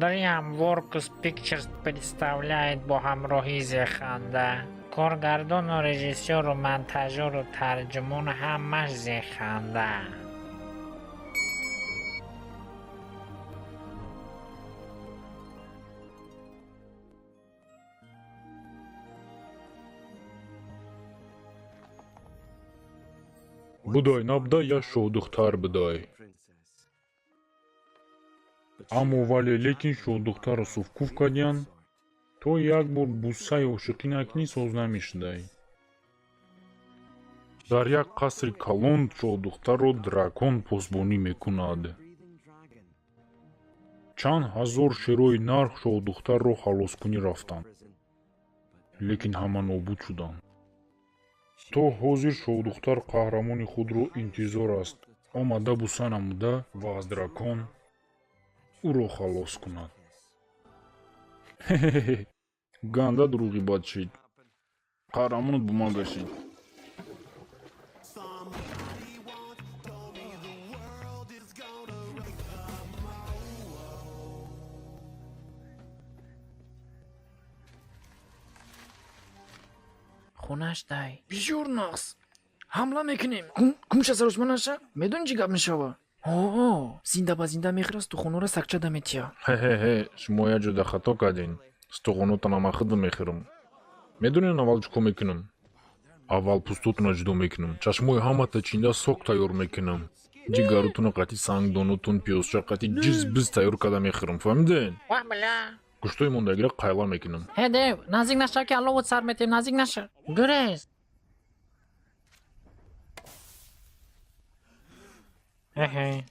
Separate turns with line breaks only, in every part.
DreamWorks Pictures представляет бо ҳамроҳии Зеханда. Коргардону режиссёру монтажёру тарҷумон ҳамаш Зеханда.
Будай набуда, як шоҳдухтар будай. Аммо вале лекин шоҳдухтарро суфкуф кардиянд, то як бор бусаи ошиқӣ накунӣ, соз намешудай. Дар як қасри калон шоҳдухтарро дракон посбонӣ мекунад. Чанд ҳазор шерои нар шоҳдухтарро халоскунӣ рафтанд, лекин ҳама нобуд шуданд. То ҳозир шоҳдухтар қаҳрамони худро интизор аст, омада буса намуда ва аз дракон ӯро халос кунад. Хе-хе-хе, ганда дурӯғи бад шид. Қаҳрамонат бо ман гашид.
Хонаш дай. Бисёр нағз. Ҳамла мекунем. Кумша саросмон наша? Медонӣ, чӣ гап мешава? О, зинда ба зинда мехӯра, стухонора сагча даметия.
Хе-хе-хе, шумо як ҷода хато кардин. Стухонотана ман худам мехӯрам. Медонед, аввал чӣ кор мекунам? Аввал пӯстотонро ҷудо мекунам. Чашмои ҳамата чинда сок тайёр мекунам. Ҷигаротонро қати сангдонотон, пиёзча қати ҷиз биз тайёр карда мехӯрам. Фаҳмидед?
Ваҳ, бля!
Гӯштои мондагиро қайла мекунам.
Ҳе, дев, наздик наша, ки алловут сар метем, наздик наша. Гурез! Эҳе.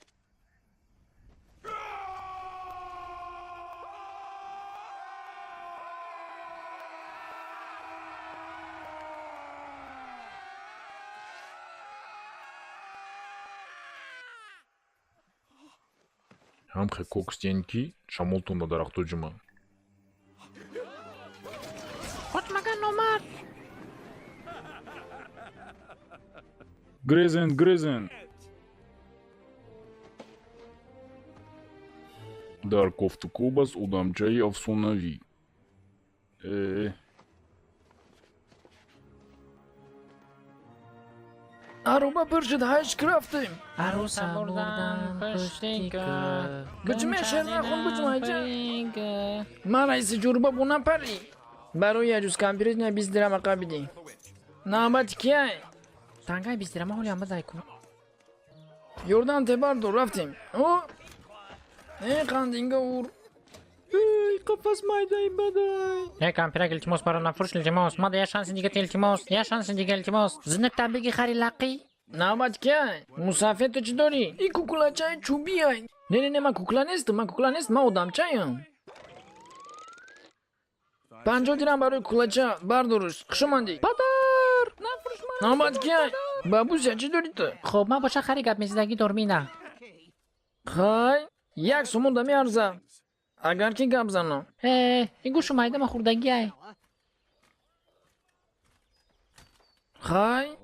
Ҳам хе коксдиен, ки шамолтон ба дарахто ҷума.
Қоч, магар номард!
Грезен, грезен! Дар кофтукоб аст одамчаи афсонавӣ. Э,
Ароба пур шуд, ҳайш рафтем.
Арӯса бурдан пушти кӯ.
Буҷме, шер нахон, буҷма, айҷа. Ман раиси ҷурба бо напарӣ. Барои яҷуз кампирит 20 дирам ақаб бидӣ. Навбати кияй?
Тангаи 20 дирама ҳоли ам бадай кун.
Ёрдам те бардор, рафтем. О! Э, қандинга ур. Эй, қафас майдаи бадай.
Э, кампирак, илтимос, маро нафурӯш, илтимос. Мада як шанси дига, илтимос. Як шанси дига, илтимос. Зинатта биги, хари лақӣ.
Навбати кияй? Мусафед, ту чӣ дорӣ? И кукулачаи чӯбиай. Не, не, не, ман кукла нестам, ман кукла нест, ман одамчаям. 50 дирам барои кукулача, бардорш. Хуш омадӣ. Падар!
Нафурӯш мара.
Навбати кияй? Бабуся, чӣ дорӣ ту?
Хоб, ман боша хари гап мезадагӣ дорам ина.
Хай, 1 сомон да меарза. Агар ки гап занам.
Э, ин гӯшу майда ма хӯрдагиай.
Хай,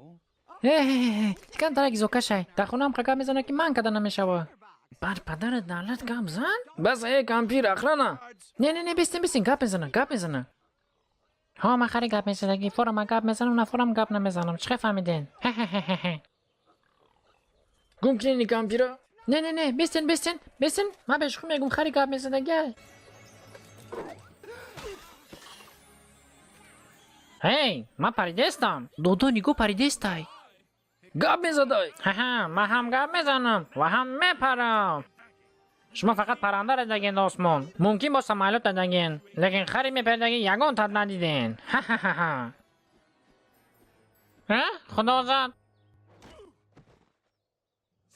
Э, тикан тарак изокашай. Дар хонаам қа гап мезанад, ки ман када намешава. Бар падарат налат, гап зан?
Бас, э, кампир, охрана.
Не, не, не, бистин, бистин, гап мезана, гап мезана. Ҳо, ман хари гап мезадагӣ, форама гап мезанам, на форам гап намезанам. Чӣ фаҳмиден? Хе-хе-хе-хе.
Гум кинени кампира.
Не, не, не, бистин, бистин, бистин. Ман бешухӣ мегум, хари гап мезадагиай. Ҳей, ман паридестам. Додо, нигоҳ, паридестай.
Гап мезадай.
Ҳаҳа, ман ҳам гап мезанам ва ҳам мепарам. Шумо фақат паранда радаген осмон. Мумкин бо самолёт радаген, лекин хари мепардаги ягон тат надиден. Ҳа-ҳа-ҳа. Ҳа, худо зад.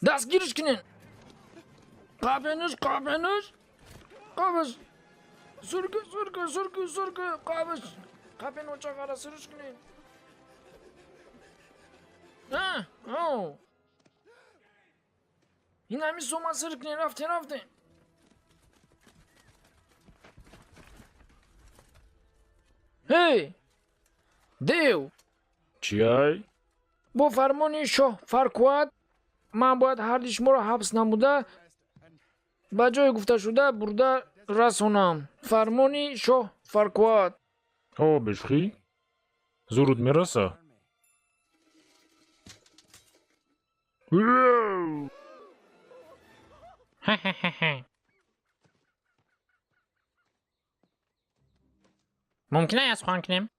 Дастгириш кинен. Қапениш, қапениш. Қабиш. Сурки, сурки, сурки, сурки, қабиш. Қапен очағара сырыш кинен. А, оу. Ин ҳами сома сир кинен, рафтем, рафтем. Ҳей! Дев!
Чиай?
Бо фармони шоҳ Фаркуат ман бояд ҳарди шуморо ҳабс намуда, Ба ҷои гуфташуда бурда расонам. Фармони шоҳ Фаркуат.
О, бешухӣ? Зурут мераса?
Мумкин як сухан кунем?